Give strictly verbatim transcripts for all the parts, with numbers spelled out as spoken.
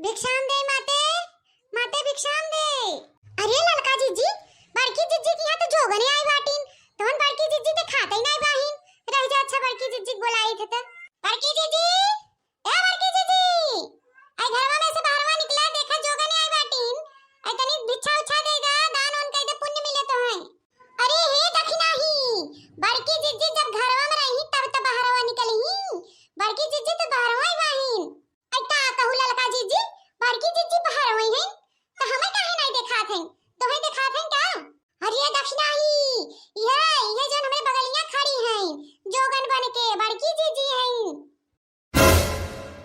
भिक्षाम दे माते, माते भिक्षाम दे। अरे ललका जिज्जी, बड़की जिज्जी के यहाँ तो जोगने आई बाटिन, तोहन बड़की जिज्जी ते खाते ही नहीं बाहिन। रह जा, अच्छा बड़की जिज्जी के बोलाई थे तो। बड़की जिज्जी, ए बड़की जिज्जी, आई घरवा में से बाहरवा निकला, देखा जोगने आई बाटिन। आई तनी भिक्षा उच्छा देगा, दान उन कह दे, पुण्य मिले तो है। अरे हे दखिनाही, बड़की जिज्जी जब घरवा में रही तब तो बाहरवा निकली। बड़की जिज्जी तो बाहरवा ही बाहिन। ऐ का कहू ललका जिज्जी, बड़की जिज्जी बाहर होई हैं, तो हमें काहे नहीं देखात हैं? तोहे देखात हैं का? अरे दखिनाही, ये, ये जौन हमरे बगलिया खड़ी हैं, जोगन बन के बड़की जिज्जी हैं।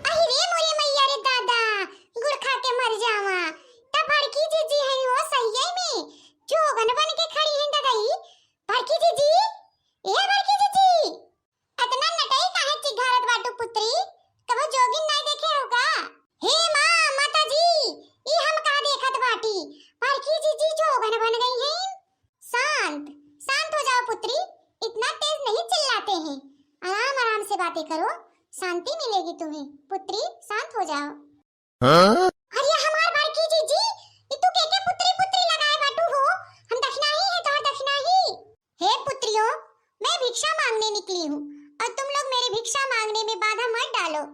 अहि रे मोरे मैया रे दादा, गुड़ खा के मर जावा। तब बड़की जिज्जी हैं वो सहिये में, जोगन बन के खड़ी हैं ददई। बड़की जिज्जी, ए बड़की जिज्जी, अतना नटई काहे चिघारत बाटू पुत्री? कबो जोगिन नाई देखे हो का? हे माँ, माता जी, ई हम का देखत बाटी? बड़की जिज्जी जोगन बन गई हैं। शांत, शांत हो जाओ पुत्री, इतना तेज नहीं चिल्लाते हैं। आराम आराम से बातें करो, शांति मिलेगी तुम्हें। पुत्री, शांत हो जाओ। हाँ? अरे हमार बड़की जिज्जी, ई तू के के पुत्री पुत्री लगाए बाटू हो? हम दखिनाही हैं तोहर दखिनाही। हे पुत्रियों, मैं भिक्षा मांगने निकली हूँ और तुम लोग मेरी भिक्षा मांगने में बाधा मत डालो।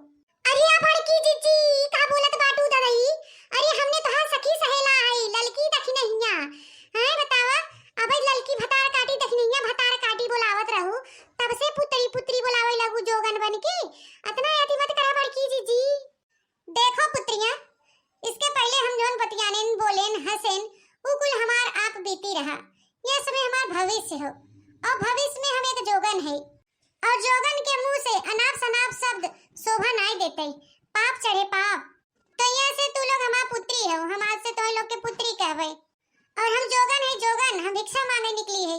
अरे या बड़की जिज्जी, ई का बोलत बाटू ददई? अरे हमने तोहार सखी सहेला है, ललकी दखिनहिया। हैं बतावा, अब ललकी भतार काटी दखिनहिया भतार काटी बोलावत रहू, तब से पुत्री पुत्री बोलावे लगू जोगन बन के। अतना अति मत करा बड़की जिज्जी। देखो पुत्रिया, इसके पहले हम जौन बतियानेन, बोलेन, हंसेन, उ कुल हमार आप बीती रहा। यह समय हमार भविष्य हो, और भविष्य में हम एक जोगन है, और जोगन के मुंह से अनाप शनाप शब्द शोभा नाई देते, पाप चढ़े पाप। तो यहाँ से तू लोग हमार पुत्री हो, हम आज से तोह लोग के पुत्री कहबे। और हम जोगन है जोगन, हम भिक्षा मांगे निकली है।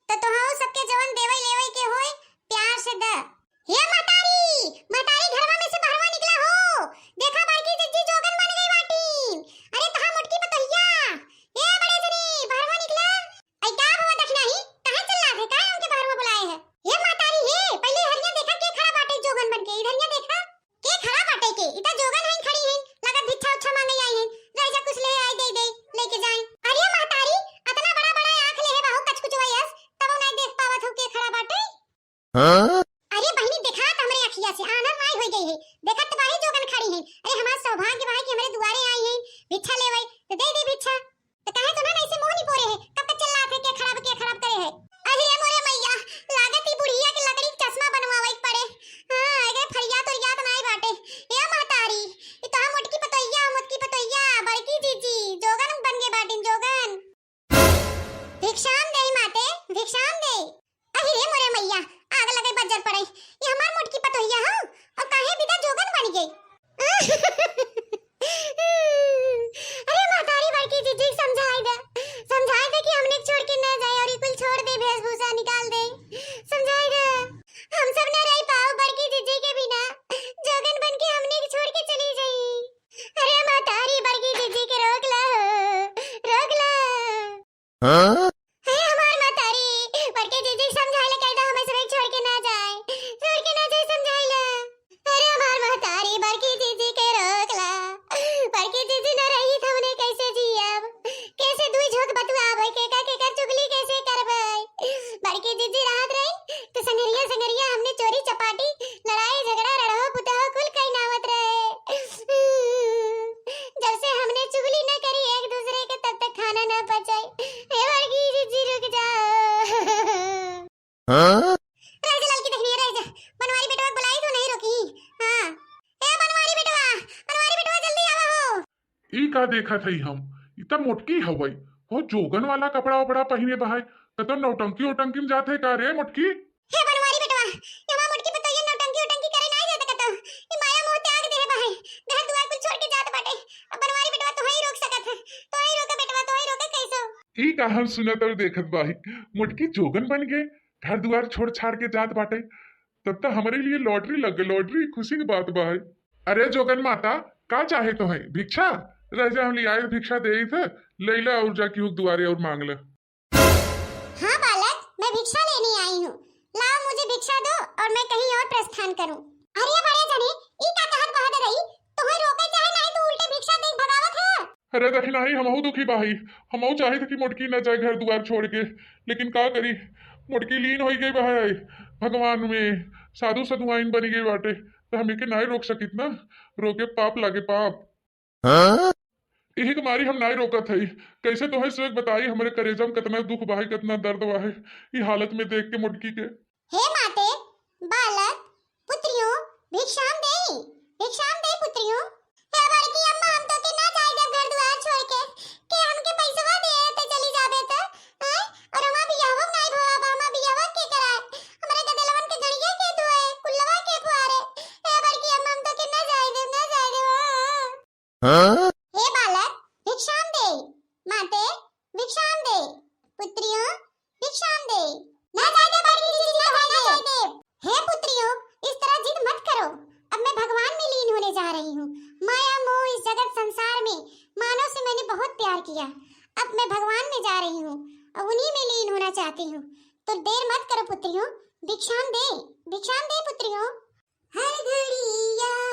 तो तोहू सबके जवन देवई लेवई के होए, प्यार से द। हे महतारी, महतारी घरवा में से बाहरवा निकला हो। देखा बड़की जिज्जी जोगन बन गई बाटीन। अरे तोहार मोटकी पतोहिया, ए बड़े जनी, बाहरवा निकला। आई का बाबा दखिनाही, कहाँ चिल्लात है, काहे हमके बाहरवा बुलाए है? हे महतारी हे, पहले हरिया देखा के खड़ा बाटे जोगन बन के, इधरिया देखा। के खड़ा बाटे के? इता जोगन हईन खड़ी हईन, लागत भिक्षा उच्छा मांगे आई हईन। रह जा कुछ ले आई दे दे, लेके जाई। अरे महतारी, अतना बड़ा बड़ा आँख ले है बाहु कचकुचवा यस, तब नाई देख पावत हो के खड़ा बाटे। हाँ? अरे बहिनी देखा त हमरे अखिया से आनर नाई होई गई है, देखत त बाही जोगन खड़ी हईन। अरे हमार सौभाग्य बाहे कि हमरे दुआरे आई हईन, भिक्षा लेवे, तो दे दे भिक्षा। तो काहे तो ना ऐसे मुंह नहीं पोरे है, कब तक चिल्लात है, के खराब, के खराब करे है? अरे मोरे मैया, लागत ई बुढ़िया के लकड़ी के चश्मा बनवावे के पड़े। हाँ, अगर फरियात उरियात नाई बाटे। ए महतारी, ई तो हम मोटकी पतोहिया, मोटकी पतोहिया, बड़की जीजी, जोगन बन गए बाटिन, जोगन। भिक्षाम दे माते, भिक्षाम दे। अहि रे मोरे मैया, आग लगे बज्जर पड़े। ये हमार मोटकी पतोहिया हो, और काहे बिदा जोगन बन गई? अरे महतारी बड़की जीजी समझाई दे, समझाई दे कि हमने छोड़ के ना जाए और ये कुल छोड़ दे, वेशभूषा निकाल दे, समझाई दे। हम सब ना रह पाओ बड़की जीजी के बिना, जोगन बन के हमने छोड़ के चली जाई। अरे महतारी बड़की जीजी के रोक ला हो, रोक ला। हाँ? हे हमार महतारी, बड़की जीजी समझाए ले कह दो, हमें सब छोड़ के ना जाए, छोड़ के ना जाए, समझाए ले। अरे हमार महतारी, बड़की जीजी के रोक ला, बड़की जीजी ना रही तो हमने कैसे जियब, कैसे दुई झोंक बतुआब, के का के का चुगली कैसे करबे? बड़की जीजी रहत रही तो संगरिया संगरिया हमने चोरी चपाटी, लड़ाई झगड़ा, रड़हो पुतहो कुल कई नावत रहे। जब से हमने चुगली न करी एक दूसरे के, तब तक खाना न पचाई। हे बड़की जीजी, रुक जाओ। हाँ? रह जा ललकी दहिनिया, रह जा। बनवारी बेटवा बुलाई तो नहीं रुकी। हाँ। ए बनवारी बेटवा, बनवारी बेटवा जल्दी आवा हो। ई का देखत हई हम? ई त मोटकी हवई। हो जोगन वाला कपड़ा उपड़ा पहिने बहाय, कतो नौटंकी ओटंकी में जात है का रे मोटकी? हे बनवारी बेटवा, ये हमार मोटकी पतोहिया नौटंकी ओटंकी करे नाई जात कतो। ई माया मोह त्याग दे है बहाय, घर दुआर कुल छोड़ के जात बाटे। अब बनवारी बेटवा तोहई रोक सकत है, तोहई रोके बेटवा, तोहई रोके कैसो। ई का हम सुनत और देखत बाही, मोटकी जोगन बन गए, घर दुआर छोड़ छाड़ के जात बाटे। तब तो हमरे लिए लॉटरी लग गई, लॉटरी, खुशी की बात बा है। अरे जोगन माता, का चाहे तो है? भिक्षा? रह जा, हम लियाए भिक्षा दे थे, ले ला और जाके हुक दुआरे और मांग ले। हाँ बालक, मैं भिक्षा लेने आई हूँ, लाओ मुझे भिक्षा दो और मैं कहीं और प्रस्थान करूँ। अरे बड़े जने, ई का कहत बहत रही, तुम्हें रोके चाहे नहीं तो उल्टे भिक्षा अरे दखिनाही, हमहू दुखी बाही। हमहू चाहित कि मोटकी न जाए घर दुआर छोड़ के, लेकिन का करी, मोटकी लीन होई गई बाहे भगवान में, साधु सधुआइन बनी गई बाटे, तो हम एके नाई रोक सकित ना, रोके पाप लागे, पाप। हाँ? यही के मारी हम नाई रोकत हई। कैसे तोहे से बताई, हमरे करेजा में कितना दुख बाहे, कितना दर्द बाहे, ई हालत में देख के मोटकी के। हे माते, बालक, पुत्रियों, भिक्षाम देई, भिक्षाम देई पुत्रियों। हे बड़की अम्मा, हम तोके ना जाए देब घर दुआर छोड़ के। के हमके पैसवा दे, ते चली जाबे त, हैं? और हमार बियाहवा नाई भवा बा, हमार बियाहवा के कराए? हमरे गदेलवन के गड़िया के धोए, कुल्लवा के फुआरे। हे बड़की अम्मा, हम तोके ना जाए देब, ना जाए देब, हाँ। हे बालक, भिक्षाम दे, माते, भिक्षाम दे, पुत्रियों, भिक्षाम दे। ना जाए दे बड़की जीजी, ना जाए दे। हे पुत्रियों, इस तरह जिद मत करो। अब मैं भगवान में लीन होने जा रही हूँ। माया मोह इस जगत संसार में मानव से मैंने बहुत प्यार किया। अब मैं भगवान में जा रही हूँ और उन्हीं में लीन होना चाहती हूँ। तो देर मत करो पुत्रियों, भिक्षाम दे, भिक्षाम दे पुत्रियों। हर घड़ी याद